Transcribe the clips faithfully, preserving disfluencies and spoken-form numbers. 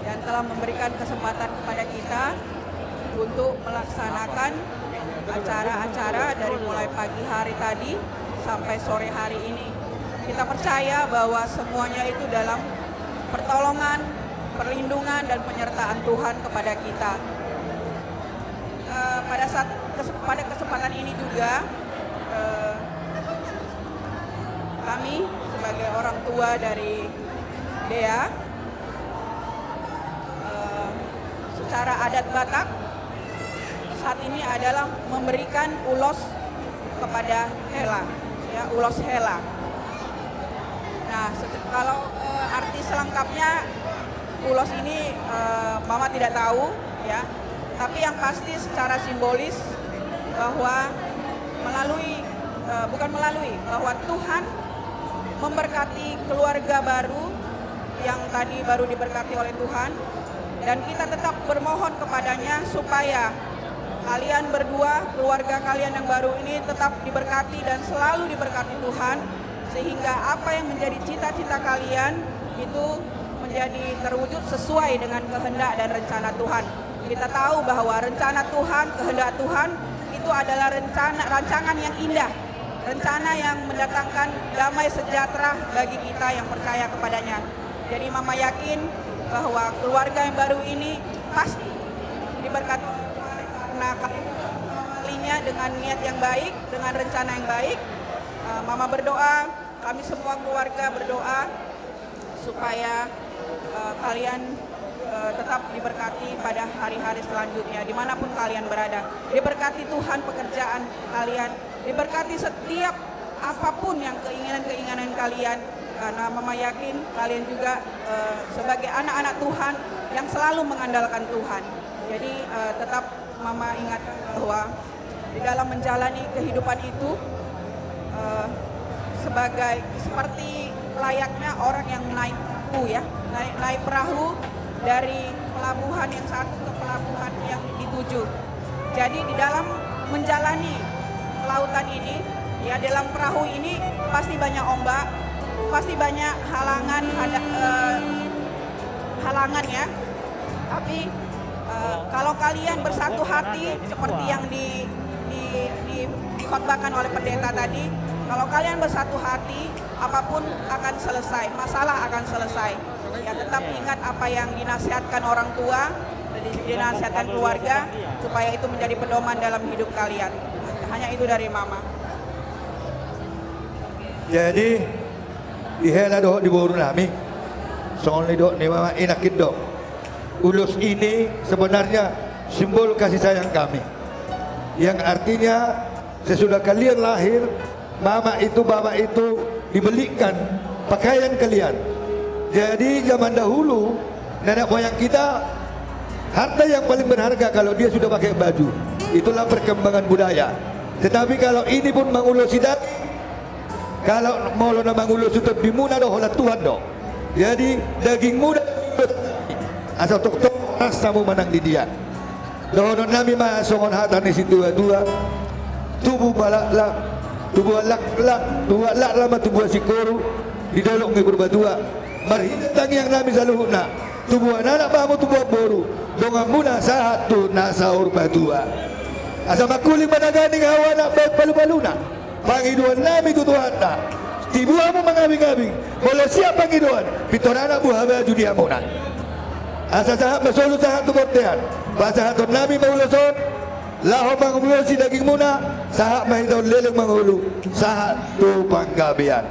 dan telah memberikan kesempatan kepada kita untuk melaksanakan acara-acara dari mulai pagi hari tadi sampai sore hari ini. Kita percaya bahwa semuanya itu dalam pertolongan, perlindungan, dan penyertaan Tuhan kepada kita. Eh, pada saat kes-, pada kesempatan ini juga, eh, kami sebagai orang tua dari Dea, eh, secara adat Batak saat ini adalah memberikan ulos kepada hela, ya, ulos hela. Nah, se-, kalau, eh, arti selengkapnya ulos ini, eh, Mama tidak tahu, ya. Tapi yang pasti secara simbolis bahwa melalui, eh, bukan melalui, bahwa Tuhan memberkati keluarga baru yang tadi baru diberkati oleh Tuhan, dan kita tetap bermohon kepada-Nya supaya kalian berdua, keluarga kalian yang baru ini tetap diberkati dan selalu diberkati Tuhan, sehingga apa yang menjadi cita-cita kalian itu menjadi terwujud sesuai dengan kehendak dan rencana Tuhan. Kita tahu bahwa rencana Tuhan, kehendak Tuhan itu adalah rencana, rancangan yang indah, rencana yang mendatangkan damai sejahtera bagi kita yang percaya kepada-Nya. Jadi Mama yakin bahwa keluarga yang baru ini pasti diberkati karena kalinya dengan niat yang baik, dengan rencana yang baik. Eh, Mama berdoa, kami semua keluarga berdoa supaya, eh, kalian, eh, tetap diberkati pada hari-hari selanjutnya, dimanapun kalian berada. Diberkati Tuhan pekerjaan kalian, diberkati setiap apapun yang keinginan-keinginan kalian, karena Mama yakin kalian juga, eh, sebagai anak-anak Tuhan yang selalu mengandalkan Tuhan. Jadi, eh, tetap Mama ingatkan bahwa di dalam menjalani kehidupan itu, eh, sebagai, seperti layaknya orang yang naik perahu, ya, naik, naik perahu dari pelabuhan yang satu ke pelabuhan yang dituju. Jadi di dalam menjalani lautan ini, ya, dalam perahu ini pasti banyak ombak, pasti banyak halangan, ada, eh, halangan, ya. Tapi, eh, kalau kalian bersatu hati seperti yang di, di, di, dikhotbahkan oleh pendeta tadi, kalau kalian bersatu hati, apapun akan selesai, masalah akan selesai. Ya, tetap ingat apa yang dinasihatkan orang tua, di-, dinasihatkan keluarga, supaya itu menjadi pedoman dalam hidup kalian. Hanya itu dari Mama. Jadi, di hela dohot di boru nami, songon na didok ni Mama, i nangkin do. Ulos ini sebenarnya simbol kasih sayang kami, yang artinya sesudah kalian lahir, mama itu, bapak itu dibelikan pakaian kalian. Jadi zaman dahulu, nenek moyang kita, harta yang paling berharga kalau dia sudah pakai baju. Itulah perkembangan budaya. Tetapi kalau ini pun mangulosi daging, kalau molo na mangulosi tondimuna do, holan Tuhan do. Jadi dagingmuna asa tongtong asa hamu manang di dia. Dohonon nami ma songon hata ni situatua: Tubu ma laklak, tubu laklak, tubu laklak ma tubuan singkoru di dolok ni Purbatua. Marhite tangiang nami saluhutna, tubuan anak ma hamu tubuan boru, donganmuna sahat tu na saur matua. Asa mangkuling ma na ganding hau anak bahen palubaluna. Pangidoan nami tu Tuhanta, tibu hamu mangabingabing, molo siap pangidoan, pintor anak buha baju di hamuna. Asa sahat ma solu sahat tu bontean. Pasahaton nami ma ulos on, laho mangulosi dagingmuna, sahat ma hita on leleng mangolu sahat tu panggabean.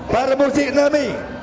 Parmusik nami.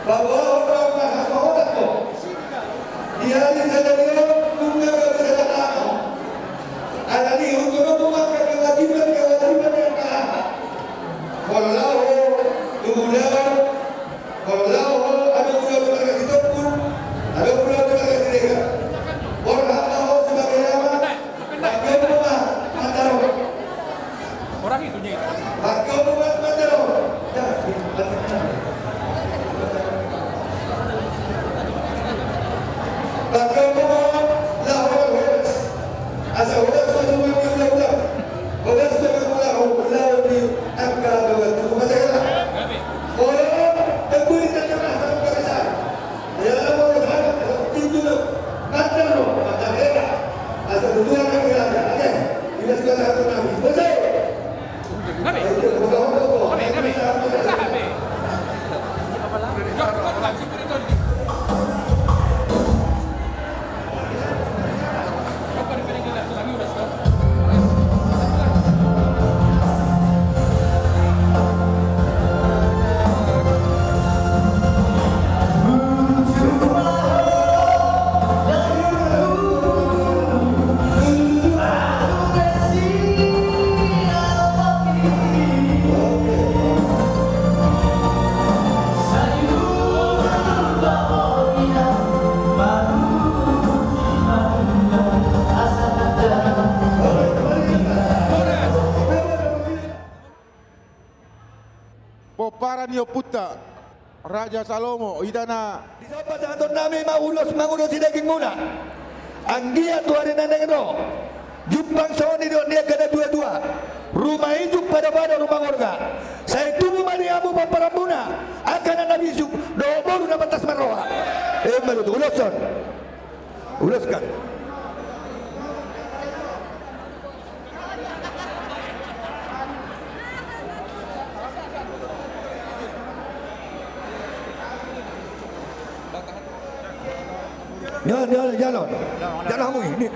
Paboahon ma hasohotan ho. Di ari sadari on nunga gabe sada aha ho. Alani i hutononmu ma angka kewajiban, kewajiban ni angka aha. Molo laho tu ulaon, molo laho adong ulaon di marga Sitompul, adong ulaon di marga Siregar. Borhat ma ho sebagai ama, bagianmu ma mandaro. Orang itu, Nyai. Bagianmu ma mandaro. Bagianmu ma laho horas. Asa horas ma suman ni hulahula. Horas ma laho ulaon ni angka dongan tubu, mata hela. Molo, tebu di tengah-tengah, tengah-tengah. Ya, molo sahat, tinju lo. Mandar lo, mata hela. Asa tubuan yang berada. Oke. Kita sudah satu kami. Selesai. Pomparan ni ompunta Raja Salomo, hita na. Dison pasahatonnami ma ulos mangulosi dagingmuna. Anggiat tu ari na naeng ro, jumpang songon i dohot ni angka na tua-tua. Ruma ijuk, pada-pada ruma ngorga. Sai tubu ma di hamu pomparanmuna angka na, na bisuk dohot boru na pantas marroha. Emma tutu, uloshon. Uloskan. Jalo, jalo, jalo. Jalo hamu i.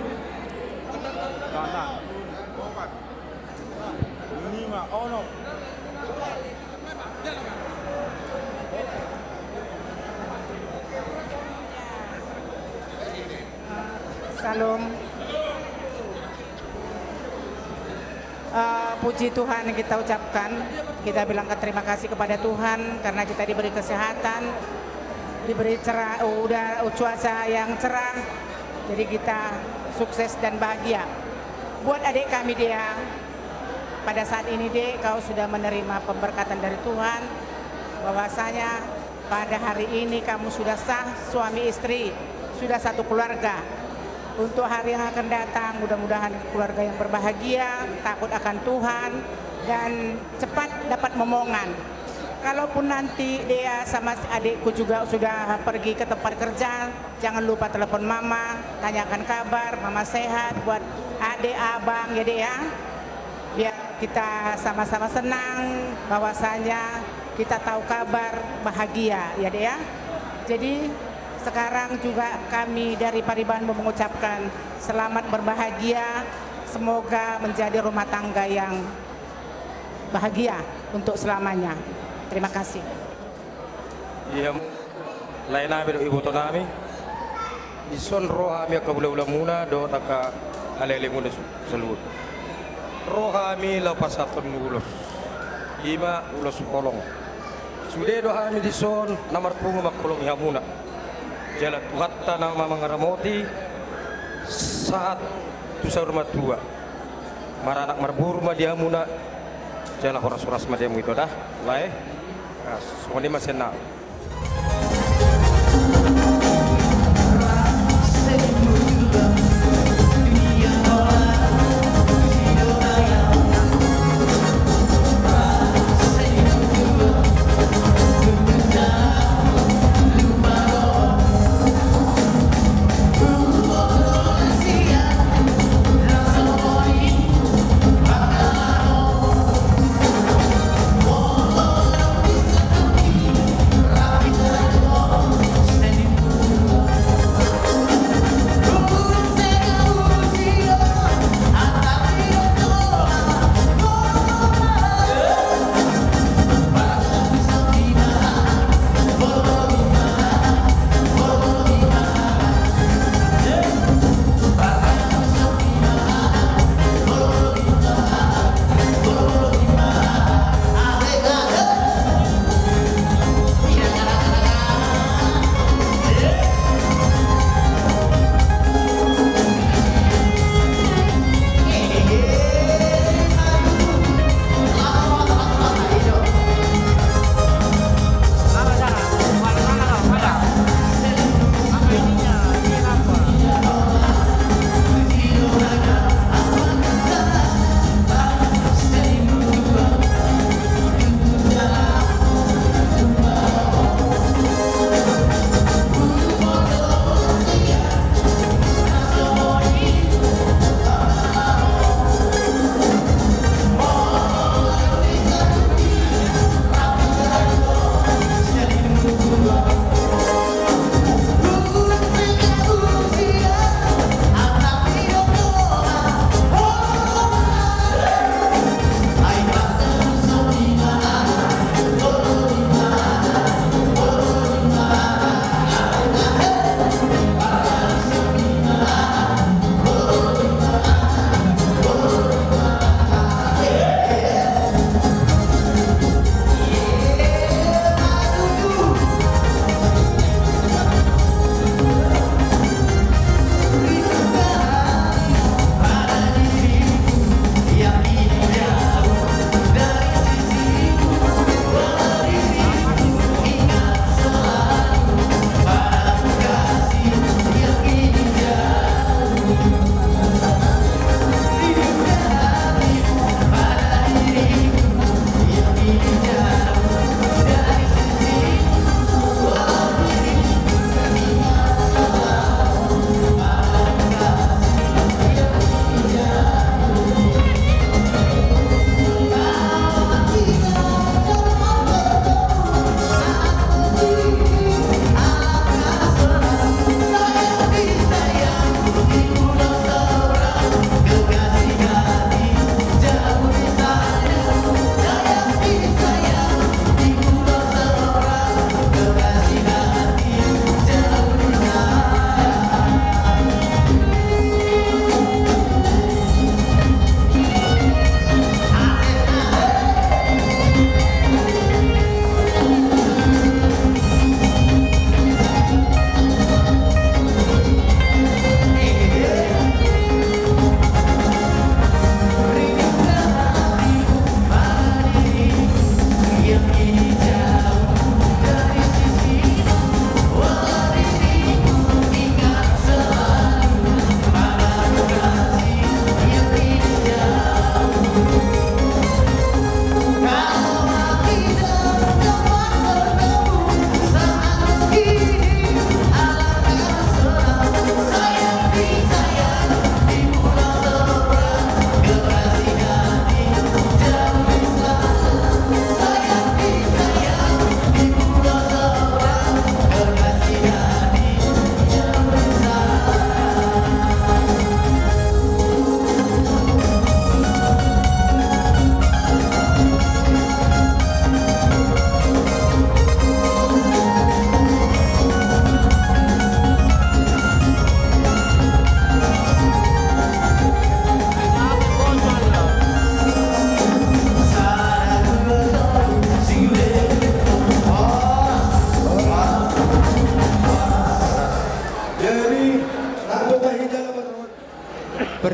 Salam. Eh, puji Tuhan kita ucapkan, kita bilangkan terima kasih kepada Tuhan karena kita diberi kesehatan, diberi cerah, udah cuaca yang cerah, jadi kita sukses dan bahagia. Buat adik kami, Dea, pada saat ini, Dek, kau sudah menerima pemberkatan dari Tuhan, bahwasanya pada hari ini kamu sudah sah suami istri, sudah satu keluarga. Untuk hari yang akan datang, mudah-mudahan keluarga yang berbahagia, takut akan Tuhan, dan cepat dapat momongan. Kalaupun nanti Dea sama si adikku juga sudah pergi ke tempat kerja, jangan lupa telepon mama, tanyakan kabar, mama sehat, buat adik, abang, ya, Dek, ya. Biar kita sama-sama senang, bahwasanya kita tahu kabar bahagia, ya, Dek, ya. Jadi, sekarang juga kami dari Pariban mau mengucapkan selamat berbahagia, semoga menjadi rumah tangga yang bahagia untuk selamanya. Terima kasih. Ia, laenami dohot ibotonami, dison ro hami angka hulahulamu dohot angka halehalemuna saluhut. Ro hami laho pasahathon ulos, ima ulos holong. Sude do hami dison na marpungu mangholongi hamuna. Jala Tuhanta na mangaramoti sahat tu saur matua. Maranak marboru ma di hamuna, jala horas-horas ma di hamu ito da, lae. Songon i ma sian nami.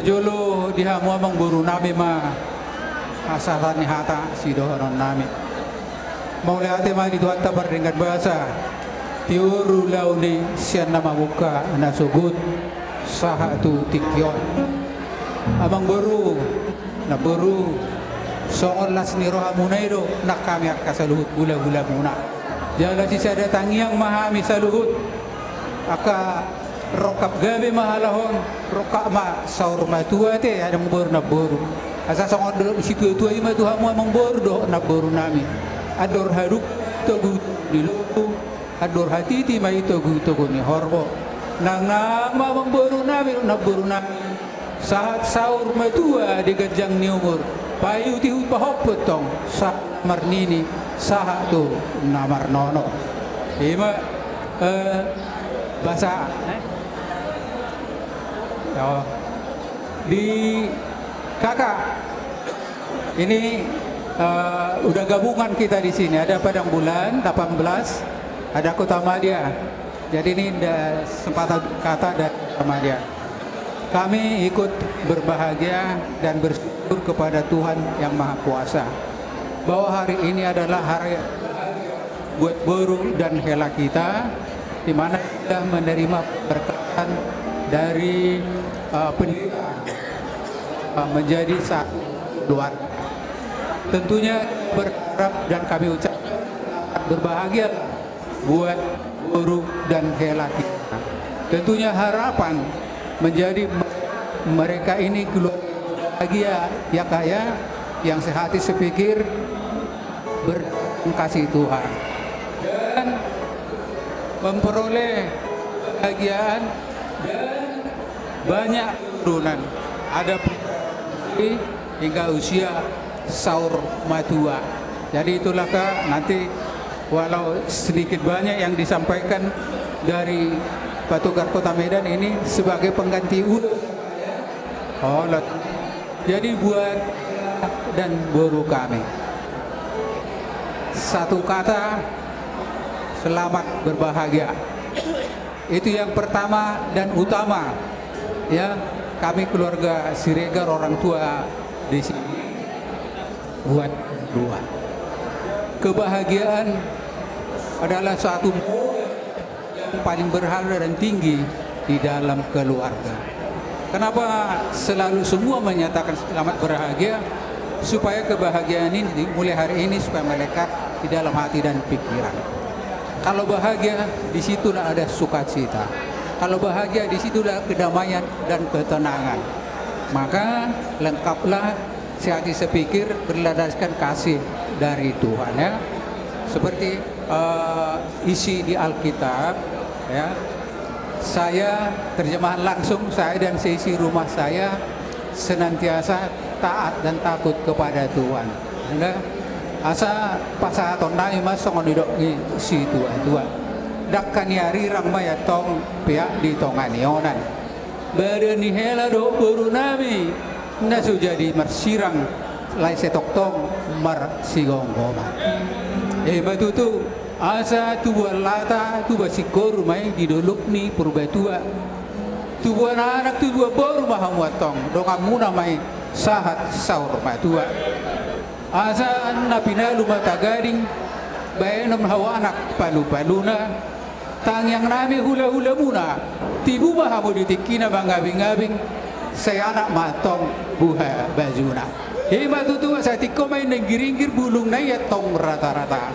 Jolo di hamu amangboru nami ma hasahatan ni hata sidohonon nami. Mauliate ma di Tuhanta pardenggan basa, tiur ulaon i sian na mamungka na sogot sahat tu tingki on. Amangboru, namboru, songon las ni rohamuna i do nang hami angka saluhut hulahulamuna. Jala sisada tangiang ma hami saluhut, angka rongkap gabe ma halak on, rongkap ma saur matua ate, amangboru namboru. Asa songon do situatua i ma tu hamu amangboru dohot namboru nami. Andor hadungka i togu ni lombu, andor hatiti ma i togutogu ni horbo. Nangnang ma amangboru nami dohot namboru nami sahat saur matua di ganjang ni umur, paihutihut pahomput tong sahat marnini sahat tu na marnono. Ima, eh, basa, eh? Yo. Di kakak, ini, eh, udah gabungan kita di sini. Ada Padang Bulan delapan belas, ada Kota Madya. Jadi ini ada sepatah kata dari Kota Madya. Kami ikut berbahagia dan bersyukur kepada Tuhan Yang Maha Kuasa bahwa hari ini adalah hari buat boru dan hela kita, di mana kita menerima keberkatan dari, eh, pendeta, eh, menjadi satu keluarga. Tentunya berharap dan kami ucapkan selamat berbahagia buat boru dan hela kita. Tentunya harapan menjadi me-, mereka ini keluarga bahagia, ya, Kak, ya, yang sehati sepikir, ber-, kasih Tuhan, dan memperoleh kebahagiaan dan banyak keturunan. Ada hingga usia saur matua. Jadi itulah, Kak, nanti walau sedikit banyak yang disampaikan dari Patogar Kota Medan ini sebagai pengganti ulos. Oh, lot. Jadi buat dan boru kami, satu kata, selamat berbahagia. Itu yang pertama dan utama, ya, kami keluarga Siregar, orang tua di sini, buat dua. Kebahagiaan adalah suatu yang paling berharga dan tinggi di dalam keluarga. Kenapa selalu semua menyatakan selamat berbahagia? Supaya kebahagiaan ini mulai hari ini supaya melekat di dalam hati dan pikiran. Kalau bahagia, di situlah ada sukacita. Kalau bahagia, di situlah kedamaian dan ketenangan. Maka lengkaplah sehati sepikir berlandaskan kasih dari Tuhan, ya. Seperti, eh, isi di Alkitab, ya. Saya, terjemahan langsung, saya dan seisi rumah saya senantiasa taat dan takut kepada Tuhan. Sehingga asa pasahaton nami ma songon nidok ni situatua. Dangka ni arirang ma i antong peak di tonga ni onan. Bada ni hela dohot boru nami na so jadi marsirang, lae sai tongtong marsigomgoman. Ima tutu, asa tubuan lata, tubuan singkoru ma i di dolok ni Purbatua. Tubuan anak, tubuan boru ma hamu antong, donganmuna ma i sahat saur matua. Asa na pinalu ma tagading, baenon hau anak palupaluna. Tangiang nami hulahulamuna, tibu ma hamu di tingkina mangabingabing, sai anak ma antong buha bajuna. Ima tutu, asa tingko ma i nanggiringgir, bulungna i antong ratarata.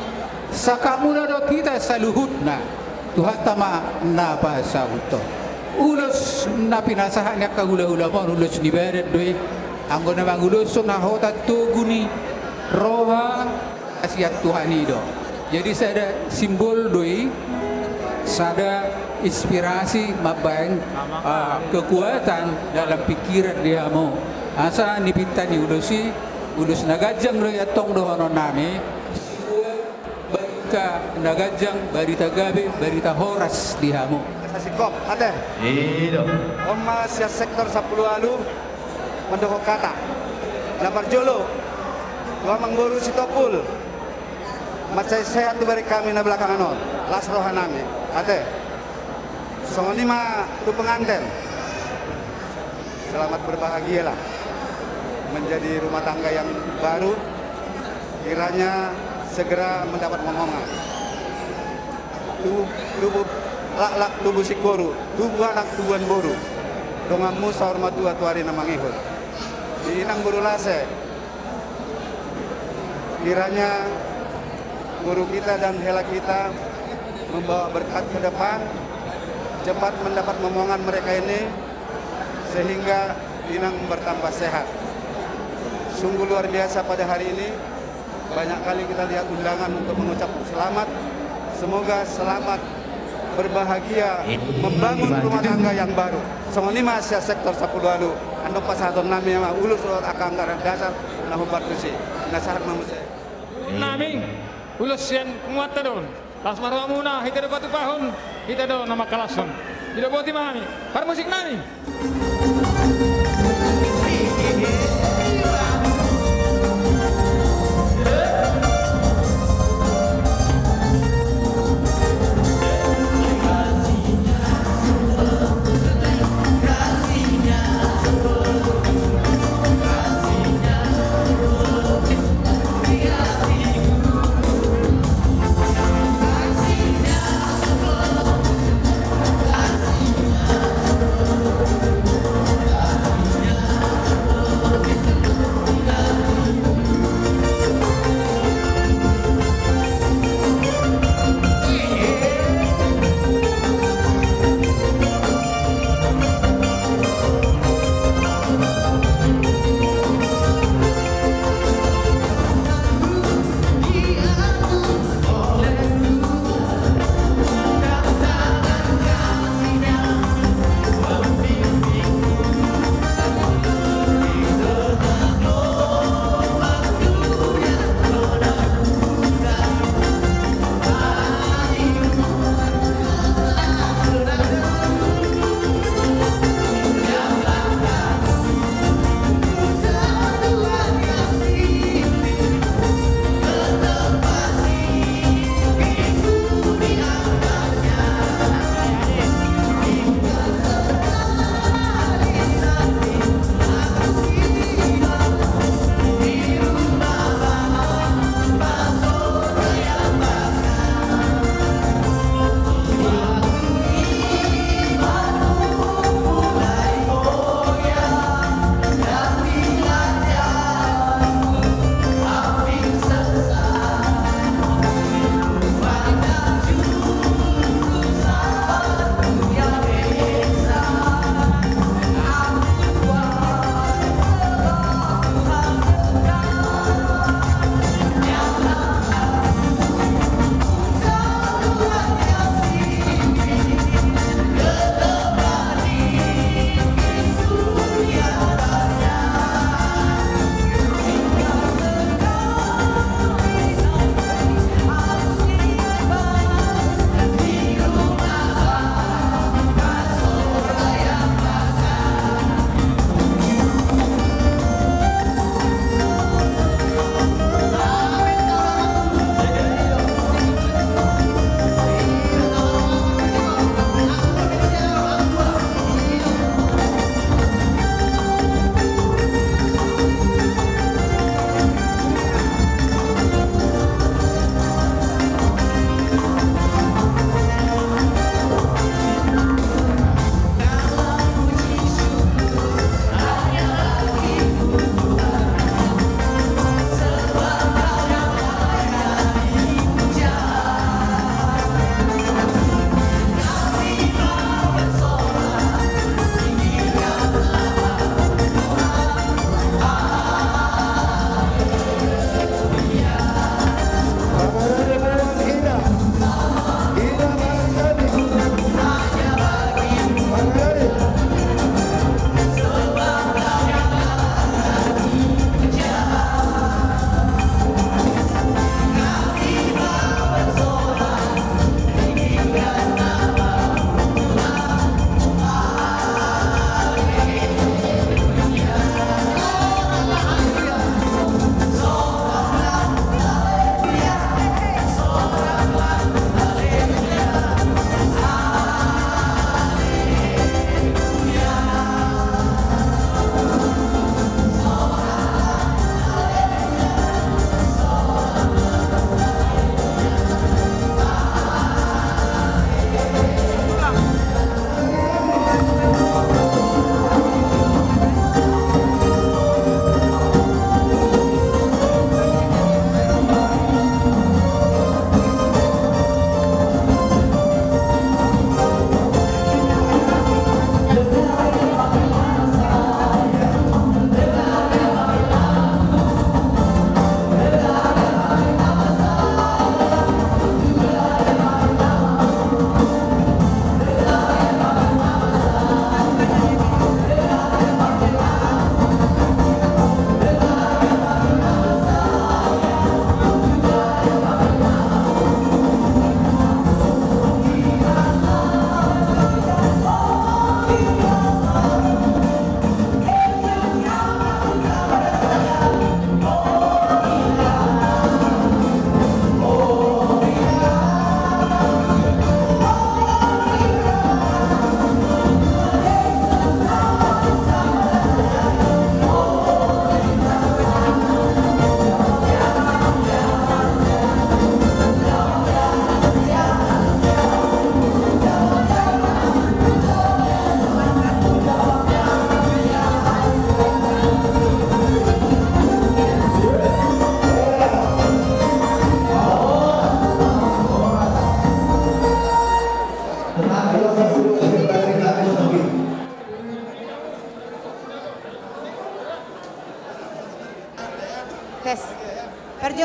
Sangkapmuna do hita saluhutna, Tuhanta ma na pasahuthon. Ulos na pinasahat ni angka hulahulam on, ulos ni badan do i. Anggo na manguloshon hahotan, togu ni roha, sian Tuhan i do. Jadi sada simbol do i, sada inspirasi mambaen, ah, kekuatan dalam pikiran di hamu. Asa nipinta ni ulos i, ulos na ganjang do i antong dohonon nami. Barita na ganjang, barita gabe, barita horas di hamu. Sasingkop, ate. I do. On ma sian sektor sampulu ualu, mandok hata. Na parjolo, tu amangboru Sitompul. Mansai sehat tu badan hami na belakangan on. Las roha nami. Ate. Songon i ma tu penganten. Selamat berbahagialah menjadi rumah tangga yang baru, kiranya segera mendapat momongan. Tubu, tubu laklak tubu singkoru, tubu anak tubuan boru. Donganmu saur matua tu ari na mangihut. Di inang boru Lase, kiranya guru kita dan hela kita membawa berkat ke depan, cepat mendapat momongan mereka ini, sehingga inang bertambah sehat. Sungguh luar biasa pada hari ini, banyak kali kita lihat undangan untuk mengucap selamat. Semoga selamat berbahagia membangun rumah tangga yang baru. Songon i ma sian sektor sampulu ualu, andok pasahaton nami ma ulos dohot angka anggaran dasar na hombar tusi. Na sahat ma muse. Nami, ulos sian punguanta do on. Las ma rohamuna, hita do patupahon, hita do na mangkalashon. I do, boti ma hami. Parmusik nami.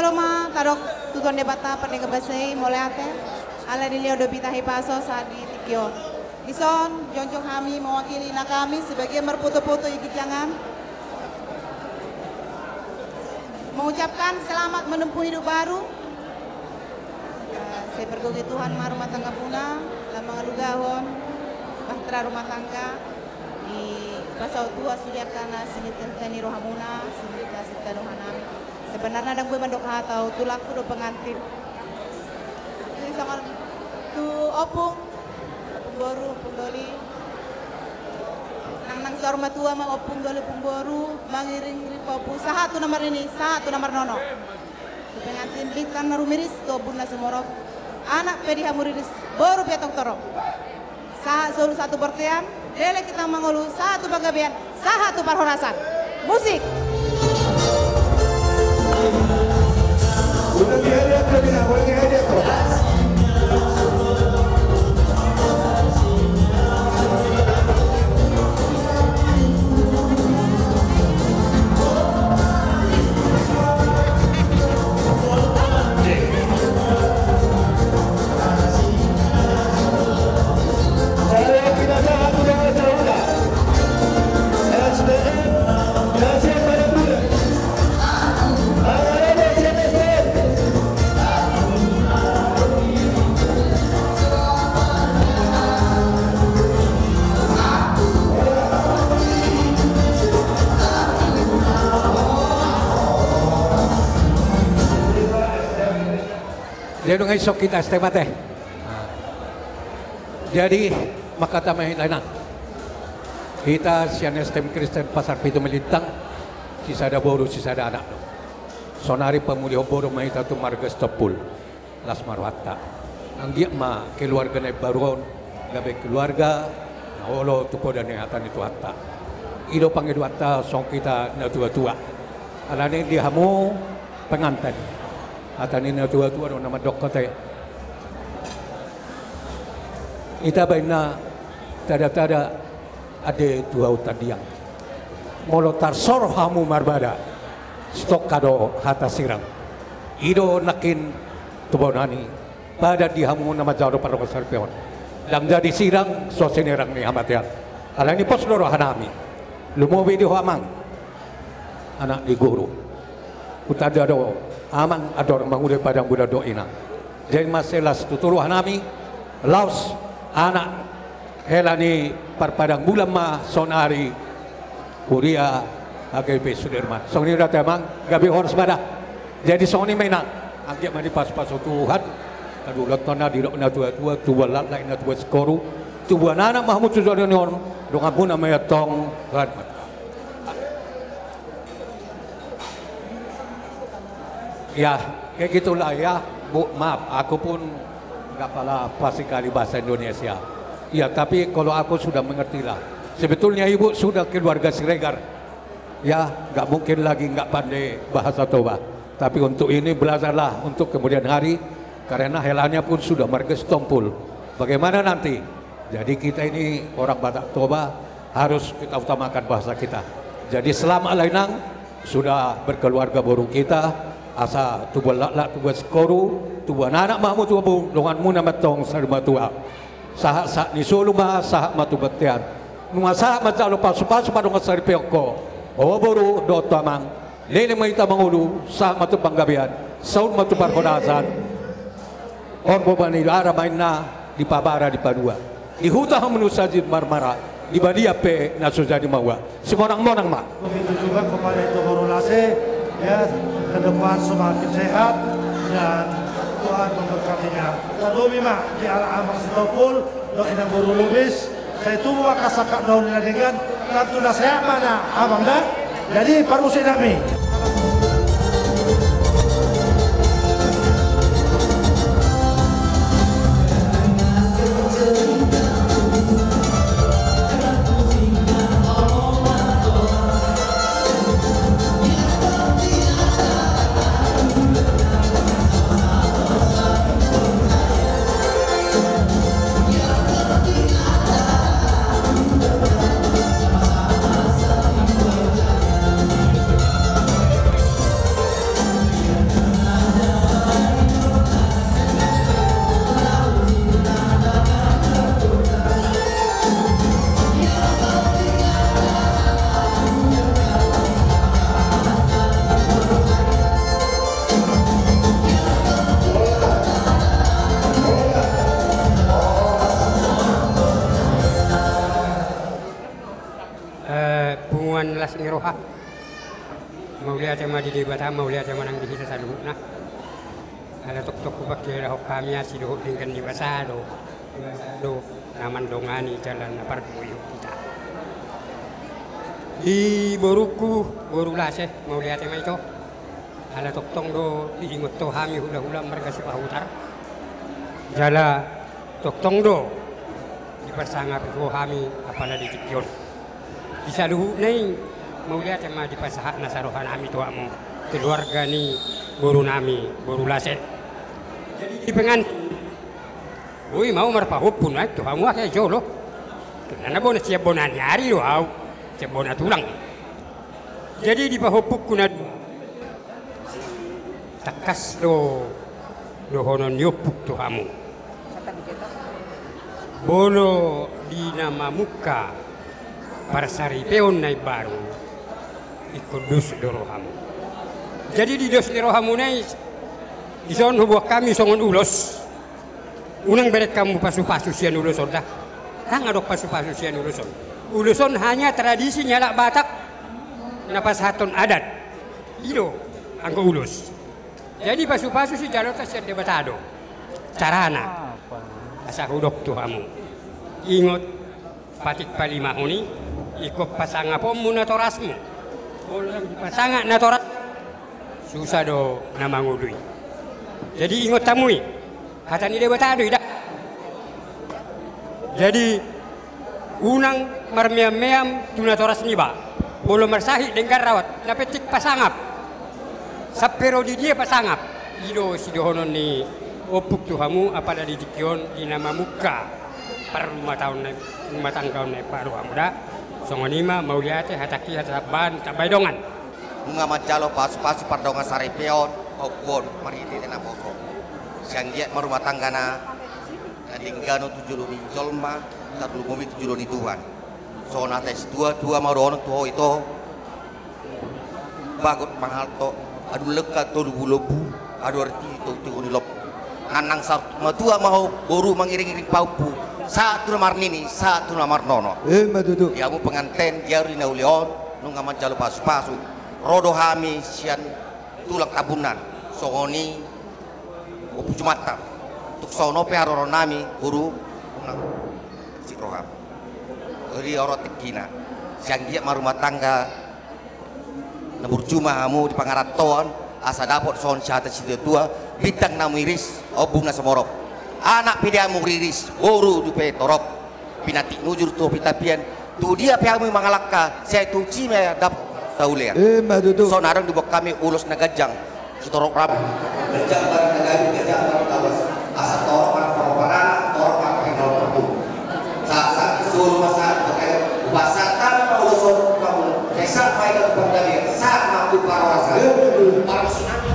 Ma tadok tu Tuhan Debata pardenggan basa i, mauliate ala dilehon do hita hipaso sahat di tingki on. Dison jongjong hami mewakili ina hami sebagai marpoto-poto i ginjangan, mengucapkan selamat menempuh hidup baru. Eh, sai pargogoi Tuhan ma rumah tangga muna, lam mangalugahon bahtera rumah tangga, dipasaut Tuhan sude angka na sinita-sinta ni roha muna, sinita-sinta ni roha nami. Sebenarna ndang boi mandok hata au, tulangku do pengantin. Jadi songon tu ompung, ompung boru, ompung doli. Nang, nang saur matua ma ompung doli, ompung boru, mangiring-iring pahompu, sahat tu na marnini, sahat tu na marnono. Tu pengantin bintang na rumiris, tu ombun na sumorop. Anak pe di hamu riris, boru pe antong torop. Sahat solu sahat tu bontean, leleng hita mangolu sahat tu panggabean, sahat tu parhorasan. Musik. Jadi nunga isok hita S T M mate. Jadi mangkatai ma hita inang. Hita sian S T M Kristen Pasar Pitu Melintang, sisada boru sisada anak do. Sonari pamulihon boru ma hita tu marga Sitompul. Las ma rohanta. Anggiat ma keluarga na imbaru on gabe keluarga na olo tu poda ni hata ni Tuhanta. I do pangidoanta songon hita natuatua. Alani di hamu penganten, hata ni natuatua do na mandok ate. Ita baen na tada-tada ate tu hau tandiang. Molo tarsor hamu marbada, sitongka do hata sirang. I do nangkin tu bona ni padan di hamu na manjalo pardongan saripeon. Ndang jadi sirang so sinerang ni hamatean. Alani pos do roha nami. Lumobi di ho amang, anak ni guru. Hutanda do amang andor mangula i padang bulan do inang. Jadi ma sai las tutu roha nami, laos anak hela ni parpadang bulan ma sonari huria H K B P Sudirman. Songon i do ate amang, gabe horas ma da. Jadi songon i ma inang, anggiat ma dipasu-pasu Tuhan hadulontonna, didok natuatua, tubuan laklak i natubuan singkoru, tubuan anak ma hamu tu joloan on, donganmuna ma i antong. Ya, kayak gitulah ya, Bu. Maaf, aku pun nggak pala fasih kali bahasa Indonesia. Ya, tapi kalau aku sudah mengerti lah. Sebetulnya Ibu sudah keluarga Siregar. Ya, nggak mungkin lagi nggak pandai bahasa Toba. Tapi untuk ini belajarlah untuk kemudian hari, karena helanya pun sudah marga Sitompul. Bagaimana nanti? Jadi kita ini orang Batak Toba, harus kita utamakan bahasa kita. Jadi selamatlah inang, sudah berkeluarga boru kita, asa tubuan laklak, tubuan singkoru, tubuan anak ma hamu tu hamu, donganmuna ma i antong saur matua. Sahat-sahat ni solu ma, sahat ma tu bontean. Nunga sahat manjalo pasu-pasu pardongan saripeon ho, ho boru dohot ho amang. Leleng ma hita mangolu, sahat ma tu panggabean, saut ma tu parhorasan. Horbo ma ni dara ma inna, di pabara di padua. Di huta hamu na so jadi marmara, di balian pe na so jadi maua. Simonang-monang ma. Begitu juga kepada Ito Borulase, ya, ke depan semakin sehat dan Tuhan memberkatinya. Tarlobi ma di anak amang Sitompul, dohot inang boru Lubis, sai tubu ma angka sangkap na uli na denggan, tantu na sehat ma na amang da. Jadi parmusik nami. Mauliate ma di Debata, mauliate ma nang di hita saluhutna. Ala tongtong hupangkilalahon hami asi dohot denggan ni basa do, do na mandongani jala na parbuehon hita. Di borungku, boru Lase, mauliate ma ito. Ala tongtong do diingot ho hami hulahula marga Sipahutar. Jala tongtong do diparsangapi ho hami apala di tingki on. Di saluhutna i mauliate ma dipasahat nasa rohanami tu hamu, keluarga ni borunami, boru Lase. Jadi di pengantin, ui, mau marpahompu na tu hamu ake jolo. Karena bona siap bona ni ari do au, siap bona tulang. Jadi di pahompungku na dua, tangkas do dohonon ni ompung tu hamu. Molo di na mamungka parsaripeon na imbaru, ingkon dos do rohamu. Jadi di dos ni rohamuna i, dison huboan hami songon ulos. Unang bereng hamu pasupasu sian ulos on da. Ndang adong pasupasu sian ulos on. Ulos on hanya tradisi ni halak Batak na pasahathon adat. I do anggo ulos. Jadi pasupasu sijaloonta sian Debata do. Carana, asa hudok tu hamu. Ingot, patik palimahon i, ingkon pasangaponmu natorasmu. Molo ndang dipasangap natoras, susa do na mangolu i. Jadi ingot hamu i. Hata ni Debata do i da. Jadi unang marmeam-meam tu natoras niba. Molo marsahit denggan rawat, na penting pasangap. Sampe ro di dia pasangap. I do sidohonon ni ompung tu hamu, apala di tingki on di na mamungka parrumatanggaon na, rumah tangga on na imbaru hamu da. Songon i ma, mauliate, hatangki, hata sambaan, tambai dongan. Nunga manjalo pasupasu pardongan saripeon, ompung on, marhite na poso. Sai anggiat ma rumah tanggana na denggan on tu jolo ni jolma, tarlumobi tu jolo ni Tuhan. Songon hata ni situatua ma dohonon tu ho ito. Bagot manghalto, adong lengka tolu bulombu, adong arti tolu tigo ni lombu. Nanang saur matua ma ho boru mangiring-iring pahompu, sahat tu na marnini, sahat tu na marnono. Ima tutu. Di hamu penganten, di ari na uli on, nunga manjalo pasupasu. Ro do hami sian tulang Tambunan, songon i Ompu Jumanta. Tung songon on pe haroronami, boru, unang sik roham. Ri oro tingkina. Sai anggiat ma rumah tangga na burju ma hamu di pangarantoan, asa dapot songon hata ni situatua, bintang na miriris, ombun na sumorop. Anak pe di hamu riris, boru dope torop. Pinantik mujur tu hitapian, tu dia pe hamu mangalangka, sai tusi ma dapot saulian. Ima tutu. Songon adong diboan hami ulos na ganjang. Sitorop rap. Ganjang barang na gabe, ganjang barang na lawas. Asa torop ma pangalaho, torop ma pangalaho. Sahat-sahat ni solu ma sahat, pasahat hami ma ulos on, pasahat ma i tu panggabean, sahat ma tu parhorasan. Ima tutu. Parhorasan.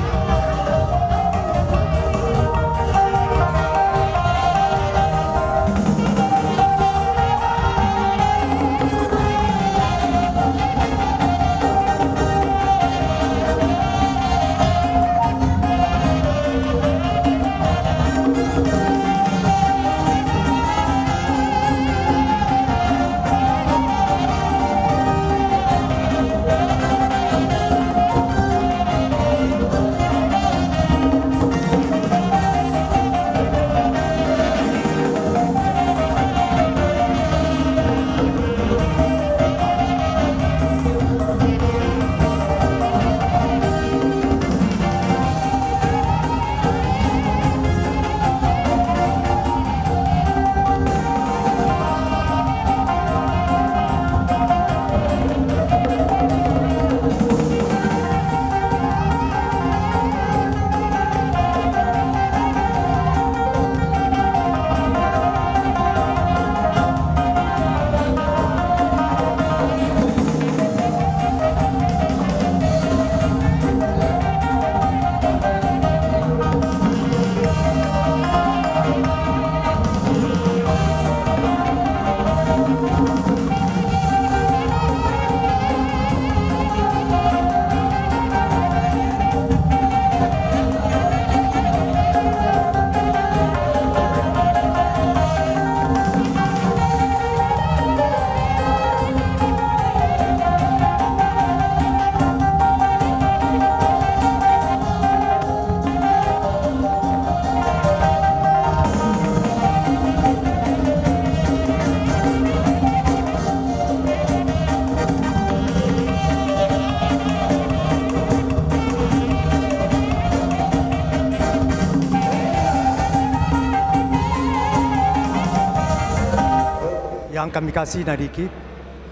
Yang kami kasih Nadiki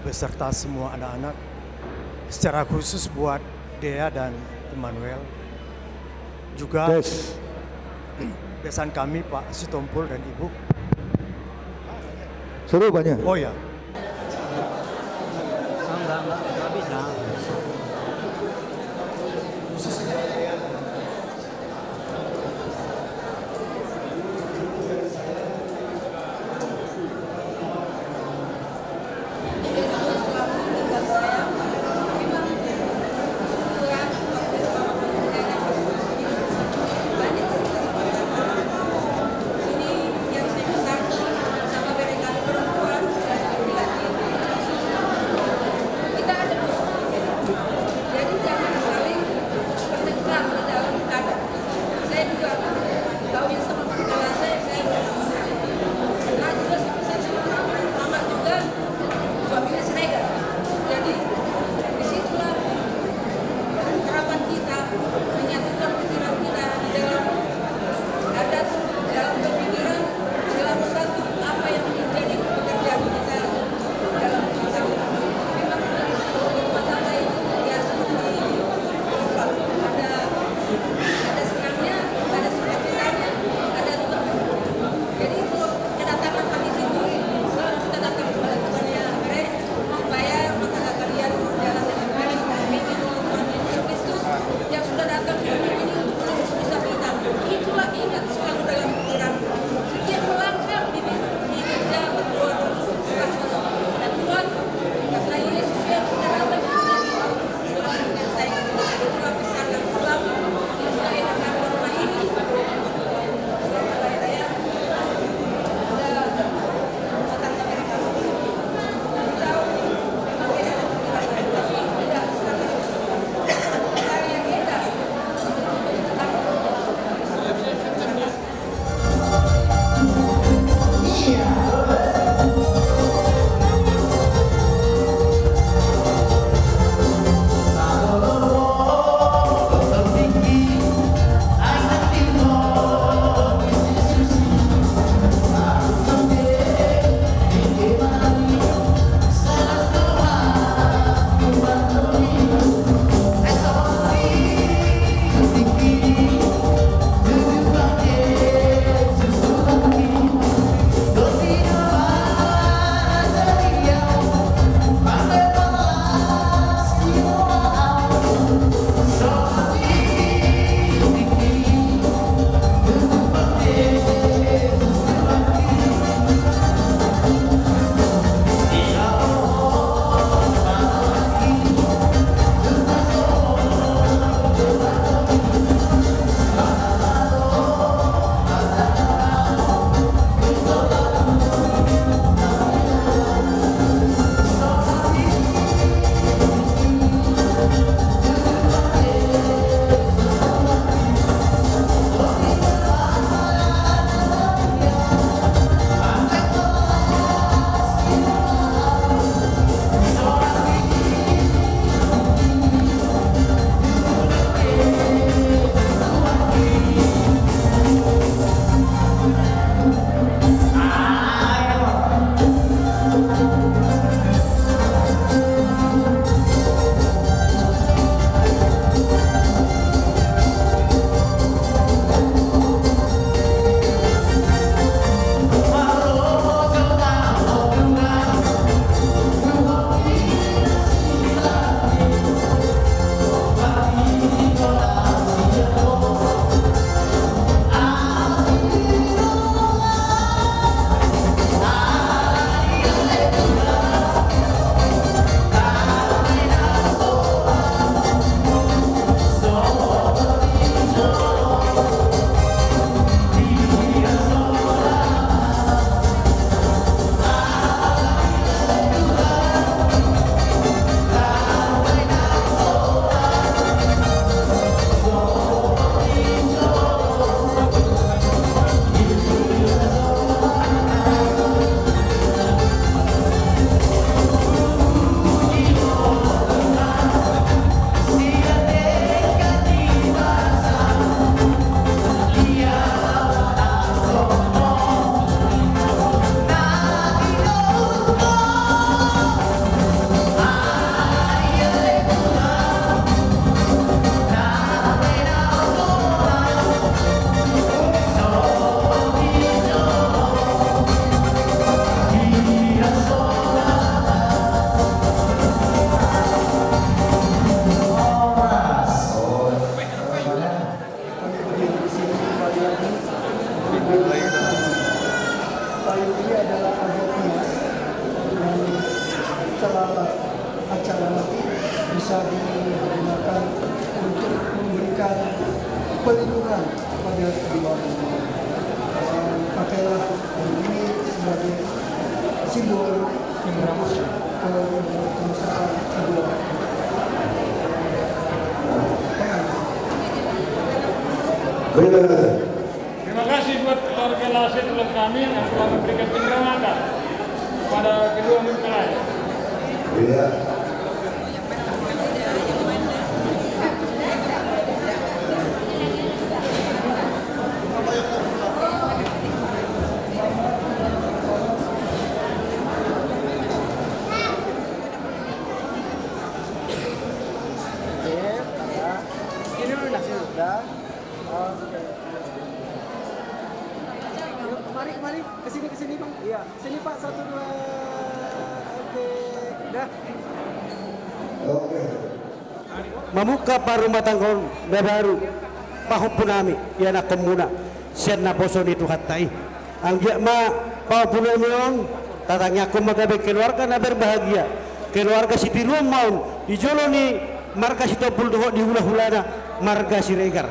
beserta semua anak-anak, secara khusus buat Dea dan Immanuel. Juga Des. Besan kami Pak Sitompul dan Ibu. Seru banyak. Oh ya. Enggak, enggak, enggak bisa. Ini adalah adat Nias, dan setelah acara nanti bisa digunakan untuk memberikan perlindungan kepada kedua mempelai. Dan pakailah ini sebagai simbol kemesraan kedua pengantin. Terima kasih buat keluarga Lase, tulang kami yang telah memberikan cendera mata kepada kedua mempelai. Iya. Ini dulu nasi udah. Oke. Yuk, kemari, kemari. Ke sini, ke sini, Bang. Iya. Sini, Pak, satu, dua. Oke. Dah. Oke. Mamungka parrumatanggaon na baru, pahompu nami, ianakhonmuna sian naposo ni Tuhanta i. Anggiat ma pahompu nami on tatangiangkon ma gabe keluarga na berbahagia, keluarga sitiruon ma on di jolo ni marga Sitompul dohot di hulahulana marga Siregar.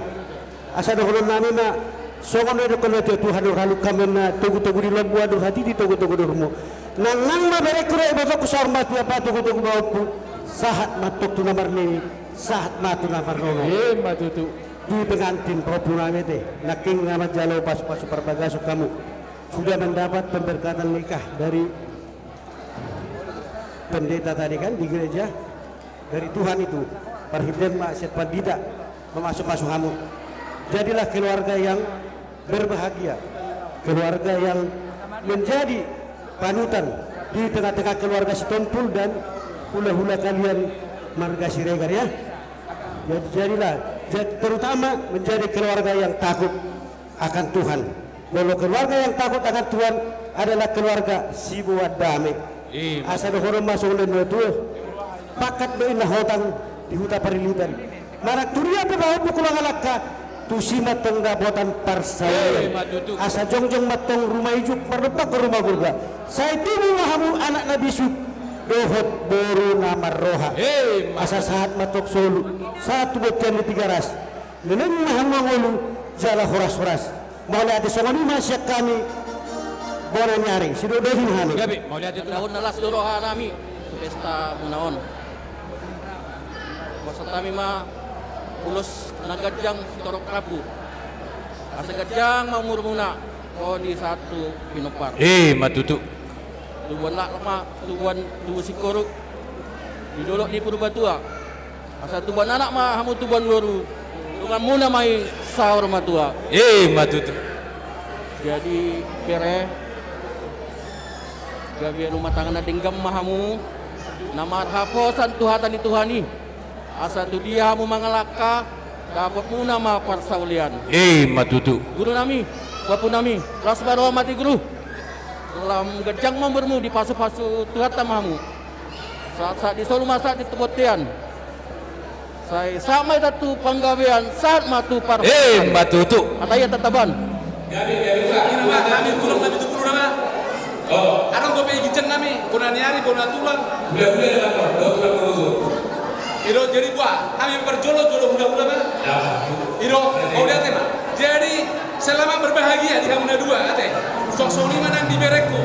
Asa dohonon nami ma, songon na nidok ni natuatua: Andor halumpang ma togutogu di lombu, andor hatiti togutogu di lombu. Nangnang ma berengku dohot ibotongku saur matua, patogutogu ma ompu, sahat ma antong tu na marnini, sahat ma tu na marnono. Ima tutu. Di pengantin pahompu nami, ate, nangkin nga manjalo pasupasu parbagason hamu. Sudah mendapat pemberkatan nikah dari pendeta tadi kan di gereja. Dari Tuhan itu, parhitean ma sian pandita, mamasumasu hamu. Jadilah keluarga yang berbahagia, keluarga yang menjadi panutan di tengah-tengah keluarga Sitompul dan hulahula kalian marga Siregar, ya. Jadi, jadilah, jad-, terutama menjadi keluarga yang takut akan Tuhan. Molo keluarga yang takut akan Tuhan adalah keluarga siboan dame. Ima. Asa dohonon ma songon na nidok ni natuatua: Pangkat do inna hotang di huta Parilitan. Manang tu dia pe pahompu, tu na mangalangka, tusi ma antong dapotan parsaulian. Ima tutu. Asa jongjong ma antong ruma ijuk mardompakkon ruma gurba. Sai tubu ma hamu anak na bisuk dohot boru na marroha. Ima. Asa sahat ma antong solu, sahat tu bontean ni Tigaras. Leleng ma hamu mangolu jala horashoras. Mauliate. Songon i ma sian hami bona ni ari, sidohonon ma hami. Gabe, mauliate. Dahon na las do roha nami tu pesta muna on. Hupasahat hami ma ulos na ganjang sitorop rambu. Asa ganjang ma umurmuna, ho di sahat tu pinompar. Ima tutu. Tubuan laklak ma, tubuan tubu singkoru di dolok ni Purbatua. Asa tubuan anak ma hamu, tubuan boru, donganmuna ma i saur matua. Ima tutu. Jadi bere, gabe rumah tangga na denggan ma hamu, na marhaposan tu hata ni Tuhan i. Asa tu dia hamu mangalangka, dapotmuna ma parsaulian. Ima tutu. Guru nami, pahompu nami, las ma roha ma di guru. Lam ganjang ma umurmu, dipasupasu Tuhanta ma hamu. Sahat, sahat di solu ma sahat di tu bontean. Sai sahat ma hita tu panggabean, sahat ma tu parhorasan. Ima tutu. Hata i, hata taban. Gabe, gabe, gabe. Ima, hami tulang nami tu guru nama. Oh. Adong dope ginjang nami, bona ni ari, bona tulang. Gula, gula, gula, gula, gula, gula. I do, jadi boha, hami parjolo, jolo hulahula ma. Ya. I do, mauliate ma. Jadi, selamat berbahagia di hamu na dua, ate. Suang songon i ma nang di berengku.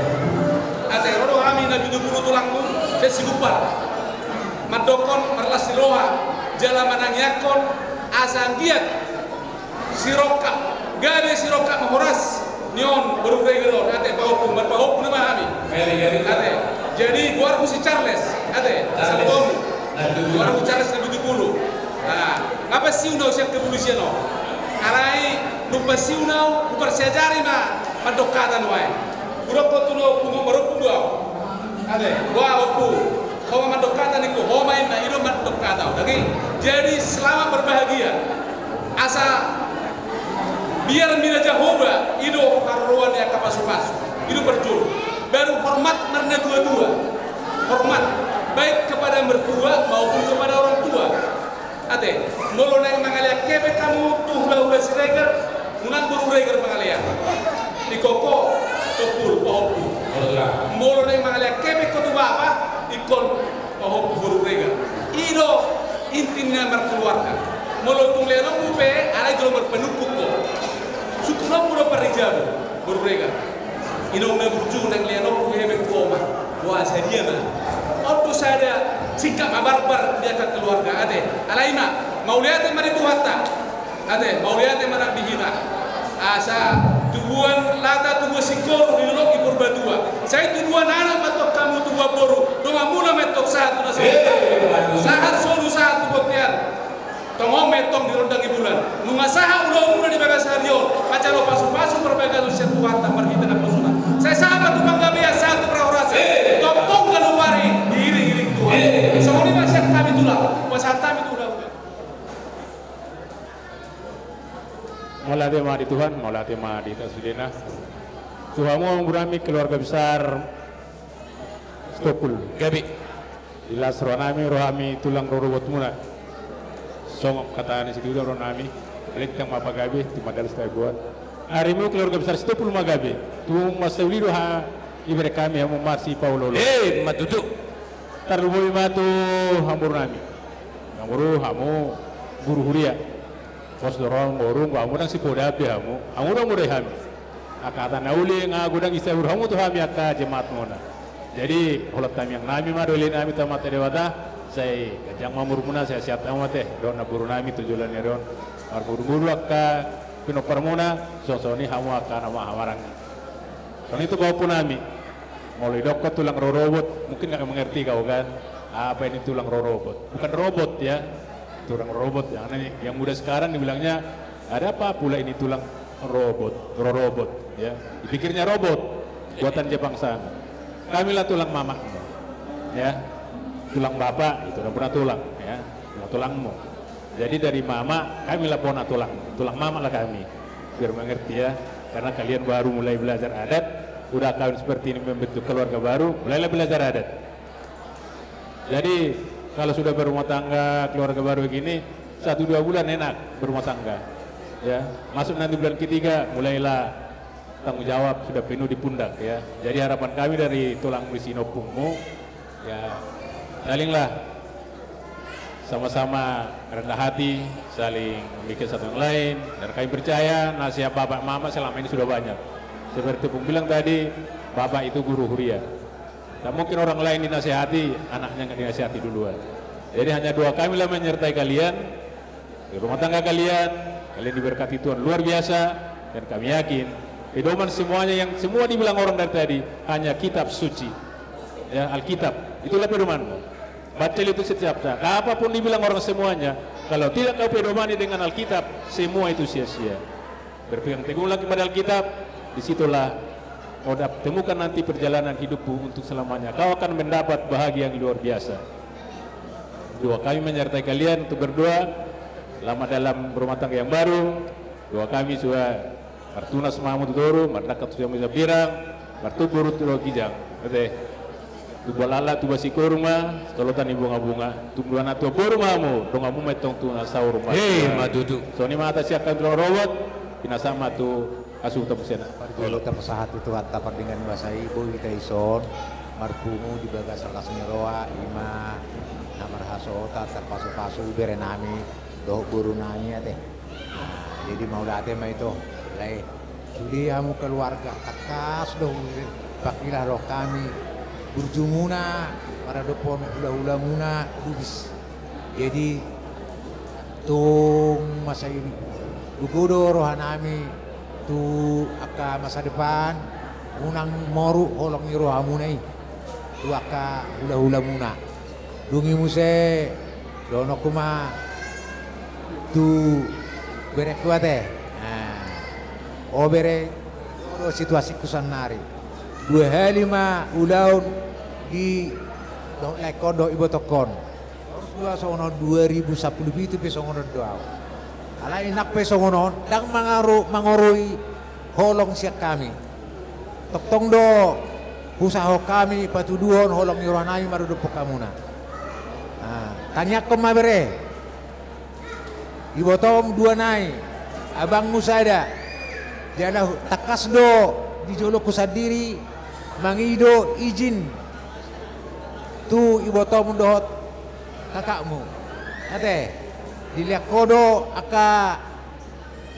Ate, ro do hami na pitu pulu tulangmu, sian Sigumpal. Mandokkon marlas ni roha, jala manangiangkon asa anggiat sirongkap, gabe sirongkap ma horas ni on boru Regar on, ate, pahompu, marpahompu nama hami. Ate, jadi goarhu si Charles, ate, sabotomu. Goarhu Charles na pitu pulu. Nah, nga pansiun au sian kepolisian on. Alai dung pansiun au, huparsiajari ma mandok hata nuaeng. Hudokkon tu na pungu, marompu do au. Ate, boha ompu, ho ma mandok hata ningku, ho ma inna, i do mandok hata au. Daging. Jadi selamat berbahagia. Asa biar mina Jahowa, i do haroroan ni angka pasupasu. I do parjolo. Baru hormat marnatuatua. Hormat baik kepada mertua maupun kepada orang tua. Ate, molo naeng mangalean hepeng hamu tu hulahula Siregar, unang boru Regar mangalean. Di koko, Tompul, pahompu. Molo tung leononmu pe, alai jolo marpanungkun ho. Sungkunonmu do parrijamu, boru Regar. Inong na burju nang leononmu hepeng ho ma. Boasa dia ma. On do sada singkat mabarbar di angka keluarga ate. Alai ma, mauliate ma di Tuhanta. Ate, mauliate ma nang di hita. Asa tubuan lata, tubuan singkoru di dolok di Purbatua. Sai tubuan anak ma antong hamu, tubuan boru. Donganmuna ma antong sahat tu na solu. Sahat solu, sahat tu bontean. Tongon ma antong di rondang ni bulan. Nunga sahat ulaonmuna di bagasan ari on, manjalo pasupasu parbagason sian Tuhanta marhite naposona. Sai sahat ma tu panggabean, sahat tu parhorasan. Tongtong ganup ari diiring-iring Tuhan. Songon i ma sian hami tulang, pasahat hami tu hulahula. Mauliate ma di Tuhan, mauliate ma di hita sudena. Tu hamu amang boru nami keluarga besar Sitompul. Gabe. Di las roha nami, roha nami tulang rorobotmuna. Songon hata ni situtu roha nami, lintang ma pagabe, tu madal sitabuan. Arimu keluarga besar Sitompul ma gabe. Tung mansai uli do haha ibere hami hamu marsipaolo-olo. Eh, ma tutu. Tarlumobi ma tu amang boru nami. Amang boru, hamu guru huria. Pos do roha amang boru, hamu ndang sipoda be hamu. Hamu do modai hami. Angka hata na uli nga godang isahut hamu tu hami angka jemaatmuna. Jadi holan tamiang nami ma dohot leleng nami tu Amanta Debata, sai ganjang ma umurmuna, sai sehat hamu ate, dohot na boru nami tu joloan ni ari on. Marmudu-mudu angka pinomparmuna, songon-songon i hamu angka na mahamaranggi. Songon i tu pahompu nami. Molo didokkon tulang rorobot, mungkin nggak mengerti kau kan, apa ini tulang rorobot? Bukan robot ya, tulang rorobot. Yang, yang muda sekarang dibilangnya, ada apa pula ini tulang robot, rorobot, ya. Dipikirnya robot, buatan Jepang sana. Kamilah tulang mamak, ya. Tulang bapak, itu udah pernah tulang, ya. Tulang tulangmu. Jadi dari mama, kamilah ponak tulang, tulang mama lah kami. Biar mengerti ya, karena kalian baru mulai belajar adat, udah kawin seperti ini membentuk keluarga baru, mulailah belajar adat. Jadi kalau sudah berumah tangga, keluarga baru begini, satu dua bulan enak berumah tangga. Ya, masuk nanti bulan ketiga, mulailah tanggung jawab sudah penuh di pundak, ya. Jadi harapan kami dari tulangmu di sini, ompungmu, ya, salinglah sama-sama rendah hati, saling memikirkan satu yang lain. Dan kami percaya nasihat bapak mama selama ini sudah banyak. Seperti ompung bilang tadi, bapak itu guru huria. Tak mungkin orang lain dinasihati, anaknya nggak dinasihati duluan. Jadi hanya doa kami lah menyertai kalian. Di rumah tangga kalian, kalian diberkati Tuhan luar biasa, dan kami yakin pedoman semuanya yang semua dibilang orang dari tadi hanya kitab suci, ya, Alkitab. Itulah pedomanmu. Baca itu setiap saat. Apapun dibilang orang semuanya, kalau tidak kau pedomani dengan Alkitab, semua itu sia-sia. Berpegang teguhlah kepada Alkitab, disitulah kau dap-, temukan nanti perjalanan hidupmu untuk selamanya. Kau akan mendapat bahagia yang luar biasa. Doa kami menyertai kalian untuk berdoa, selamat dalam rumah tangga yang baru. Doa kami supaya martunas ma hamu tu toru, mardangka tu siamun sambirang, martubu runtut dohot ginjang. Ate. Tubu alatlat, tubu singkoru ma, sitolotan ni bunga-bunga. Tumundalna tu boru ma hamu, donganmu ma antong tu na saur matua. Eh, ma tutu. Songon i ma hata sian hami tulang rorobot, pinasahat ma tu hasuhuton muse na. Parjolo tapasahat tu Tuhanta pardenggan basa i, boi hita dison marpungu di bagasan las ni roha, i ma na marhasohotan, tarpasu-pasu bere nami dohot boru nami ate. Nah, jadi mauliate ma ito, alai sude hamu keluarga, tangkas do hupangkilala rohami burjumuna maradophon hula-hulamuna Lubis. Jadi tung masa i, gogo do roha nami tu angka masa depan, unang moru holong ni rohamuna i tu angka hula-hulamuna. Dung i muse dohononku ma tu berengku ate. Nah, o bere, do situasingku sannari. Dua hali ma ulaon di dohot laengkon dohot ibotongkon. Dua songon on, dua ribu sampulu pitu pe songon on do au. Alai nang pe songon on, ndang mangaro-, mangoroi holong sian hami. Tongtong do husahahon hami patuduhon holong ni roha nami maradophon hamuna. Nah, tangiangkon ma bere. Ibotom dua nai, abangmu sada. Jala hu-, tangkas do di jolongku sandiri mangido izin tu ibotom dohot kakakmu. Ate. Dilehon ho do angka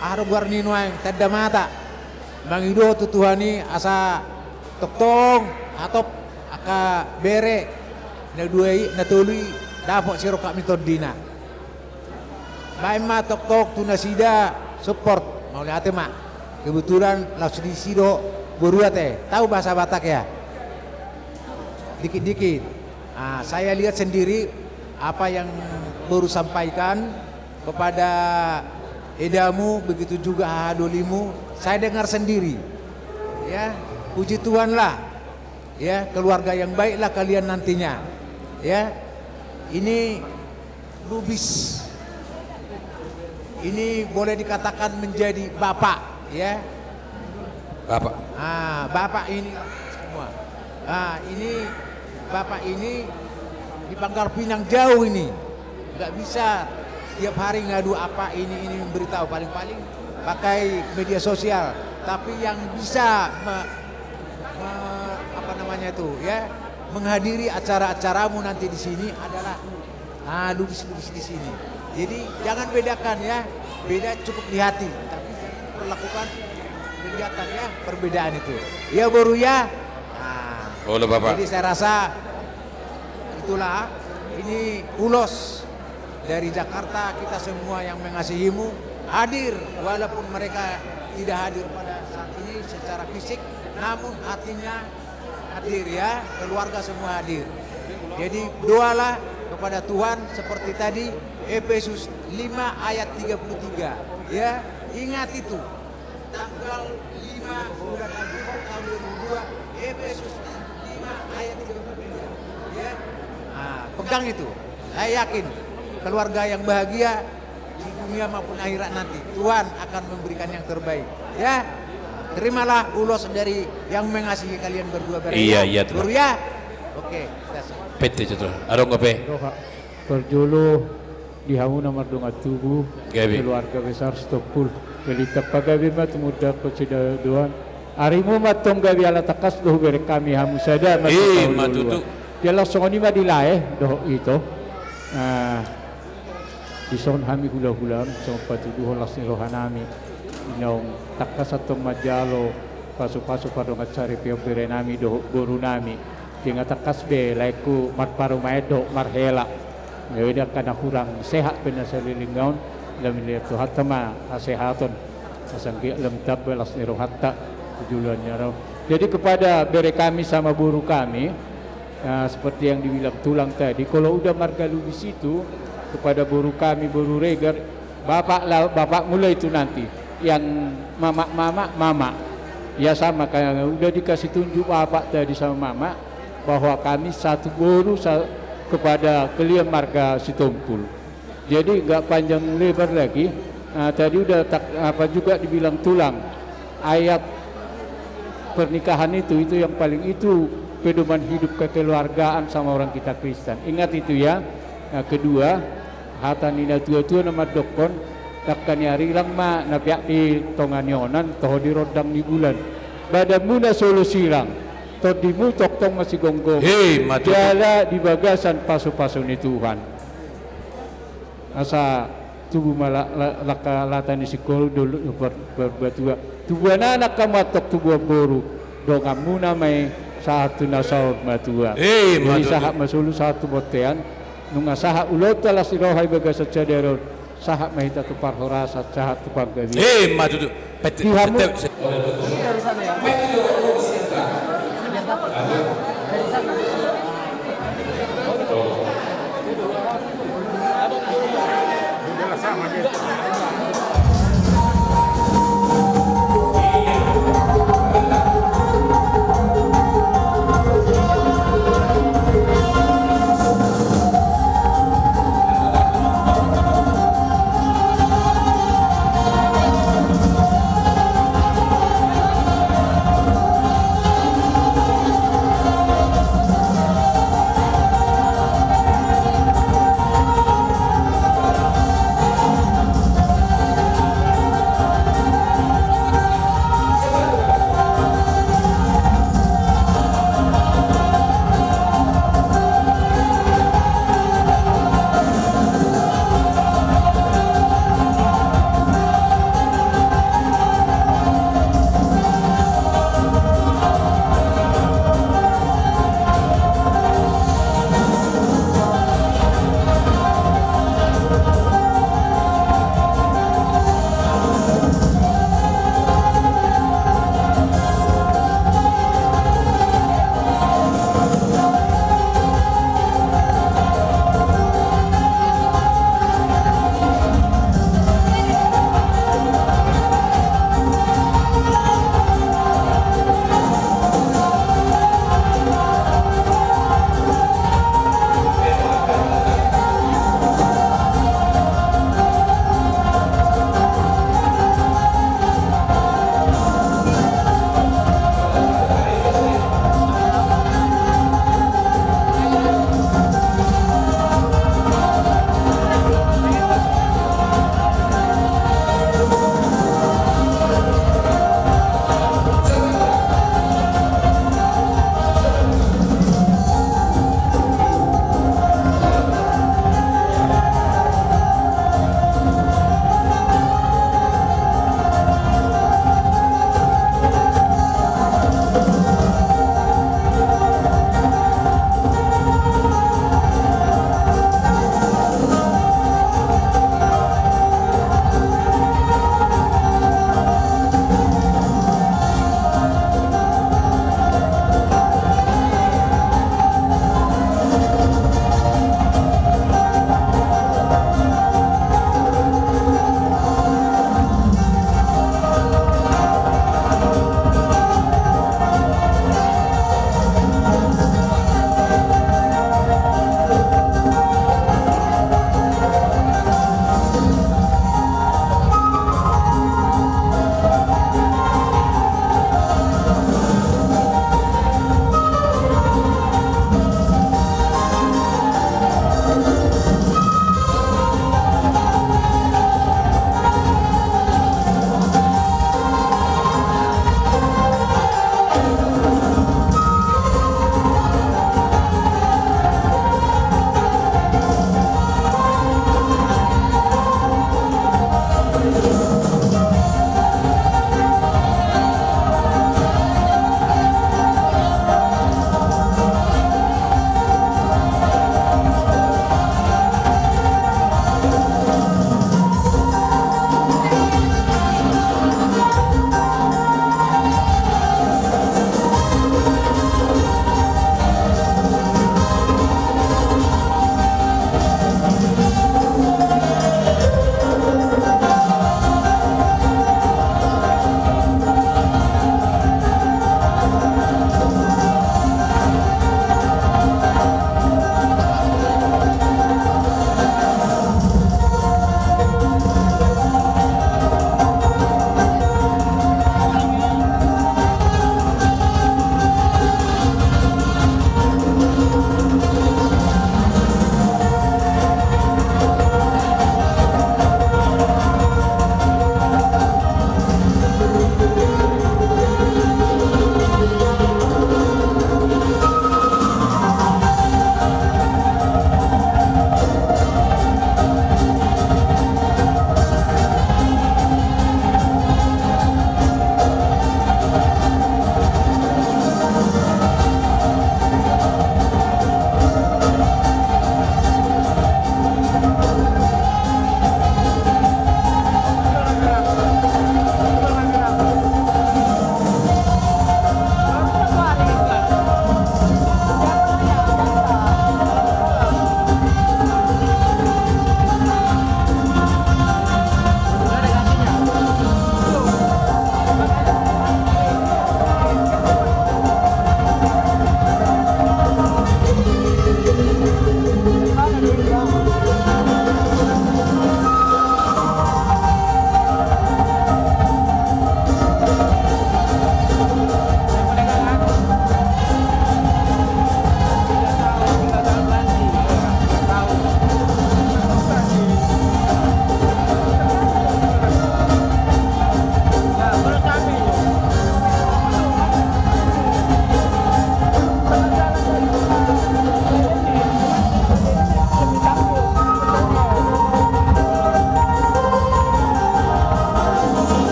aha do goar ni nuaeng, tanda mata. Mangido tu Tuhan i asa tongtong hatop angka bere na dua i, na tolu i, dapot sirongkap ni tondina. Baen ma tongtong tu nasida support, mauliate ma. Kebetulan laos disi do borua te, tahu bahasa Batak ya? Dikit-dikit. Ah, saya lihat sendiri apa yang boru sampaikan kepada edamu, begitu juga haha dolimu, saya dengar sendiri. Ya, puji Tuhanlah. Ya, keluarga yang baiklah kalian nantinya. Ya, ini Lubis ini boleh dikatakan menjadi bapak, ya. Bapak. Ah, bapak ini semua. Ah, ini bapak ini di Pangkal Pinang jauh ini. Nggak bisa tiap hari ngadu apa ini, ini memberitahu, paling-paling pakai media sosial. Tapi yang bisa me-, me-, apa namanya itu, ya, menghadiri acara-acaramu nanti di sini adalah, ah, lubis-lubis di sini. Jadi jangan bedakan, ya, beda cukup di hati, tapi perlakukan kegiatan, ya, perbedaan itu. Ya, boru ya. Nah, olo, Bapak. Jadi saya rasa itulah, ini ulos dari Jakarta, kita semua yang mengasihimu hadir, walaupun mereka tidak hadir pada saat ini secara fisik, namun hatinya hadir, ya, keluarga semua hadir. Jadi doalah kepada Tuhan seperti tadi, Efesus lima ayat tiga puluh tiga, ya, ingat itu. Tanggal lima bulan Agustus tahun dua ribu dua, Efesus lima ayat tiga puluh tiga. Ya. Nah, pegang itu. Saya yakin keluarga yang bahagia di dunia maupun akhirat nanti, Tuhan akan memberikan yang terbaik. Ya. Terimalah ulos dari yang mengasihi kalian berdua, bareng. Iya, ya, iya, Tuhan. Boru ya. Oke, das. Pete, Tuhan. Adong, Pak. Doha. Parjolo di hamu na mardongan tubu, gabe, keluarga besar Sitompul. Balintang pagabe ma tumundalhon sidaonan. Arimu ma antong gabe ala tangkas do hubereng hami hamu sada ma. Eh, tu ma tutu. Jala songon i ma di lae dohot ito. Ah, dison hami hulahula, songon patuduhon las ni rohanami. Naung tangkas antong manjalo pasupasu pardongan saripeon berenami dohot borunami. Dang tangkas be laengku marparumaen dohot marhela. Jadi angka na hurang sehat pe na saleleng on, lam dilehon Tuhanta ma hasehaton. Asa anggiat lam tamba las ni rohanta tu joloan ni ari on. Jadi kepada bere kami sama boru kami, ah, seperti yang dibilang tulang tadi, kalau udah marga Lubis itu, kepada boru kami, boru Regar, bapak lah, bapakmu lah itu nanti. Yang mamak-mamak, mamak. Ya sama, kayak udah dikasih tunjuk bapak tadi sama mamak, bahwa kami satu boru sa-, kepada kalian marga Sitompul. Jadi nggak panjang lebar lagi. Nah, tadi udah tak, apa juga dibilang tulang. Ayat pernikahan itu, itu yang paling itu pedoman hidup kekeluargaan sama orang kita Kristen. Ingat itu ya. Nah, kedua, hata ni na tua-tua na mandokkon, dangka ni arirang ma na peak di tonga ni onan, toho di rondang ni bulan. Badanmu na solu sirang, tondimu tongtong masigomgoman. Hei, ma tutu. Jala di bagasan pasupasu ni Tuhan. Asa tubu ma la-, la-, laka lata ni singkoru dohot, par-, parbatua. Tubuan anak hamu antong tubuan boru. Donganmuna ma i sahat tu na saur matua. Eh, ma tutu. Jadi sahat ma solu sahat tu bontean. Nunga sahat ulaonta las ni roha i bagasan sadari on. Sahat ma hita tu parhorasan, sahat tu panggabean. Eh, ma tutu. Di hamu.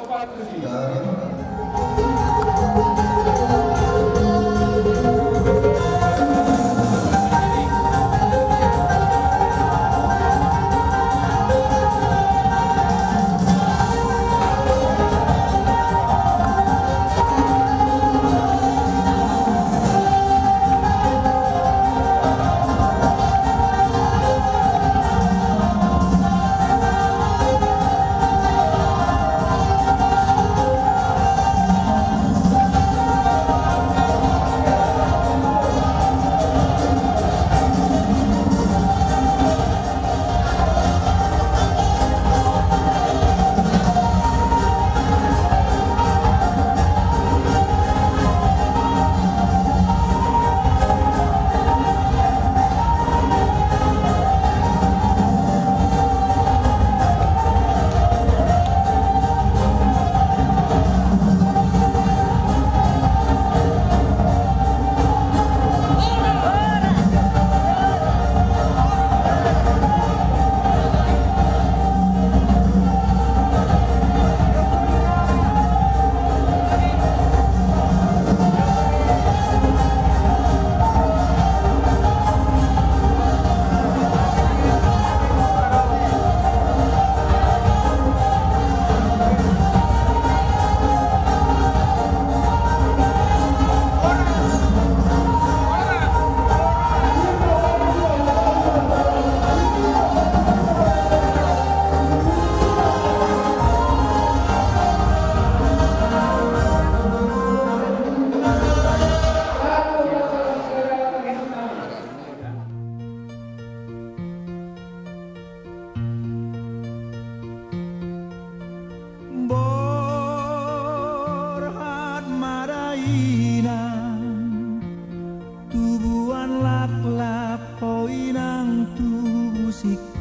Borhat ma da inang, tubuan laklak ho inang tubu singkop.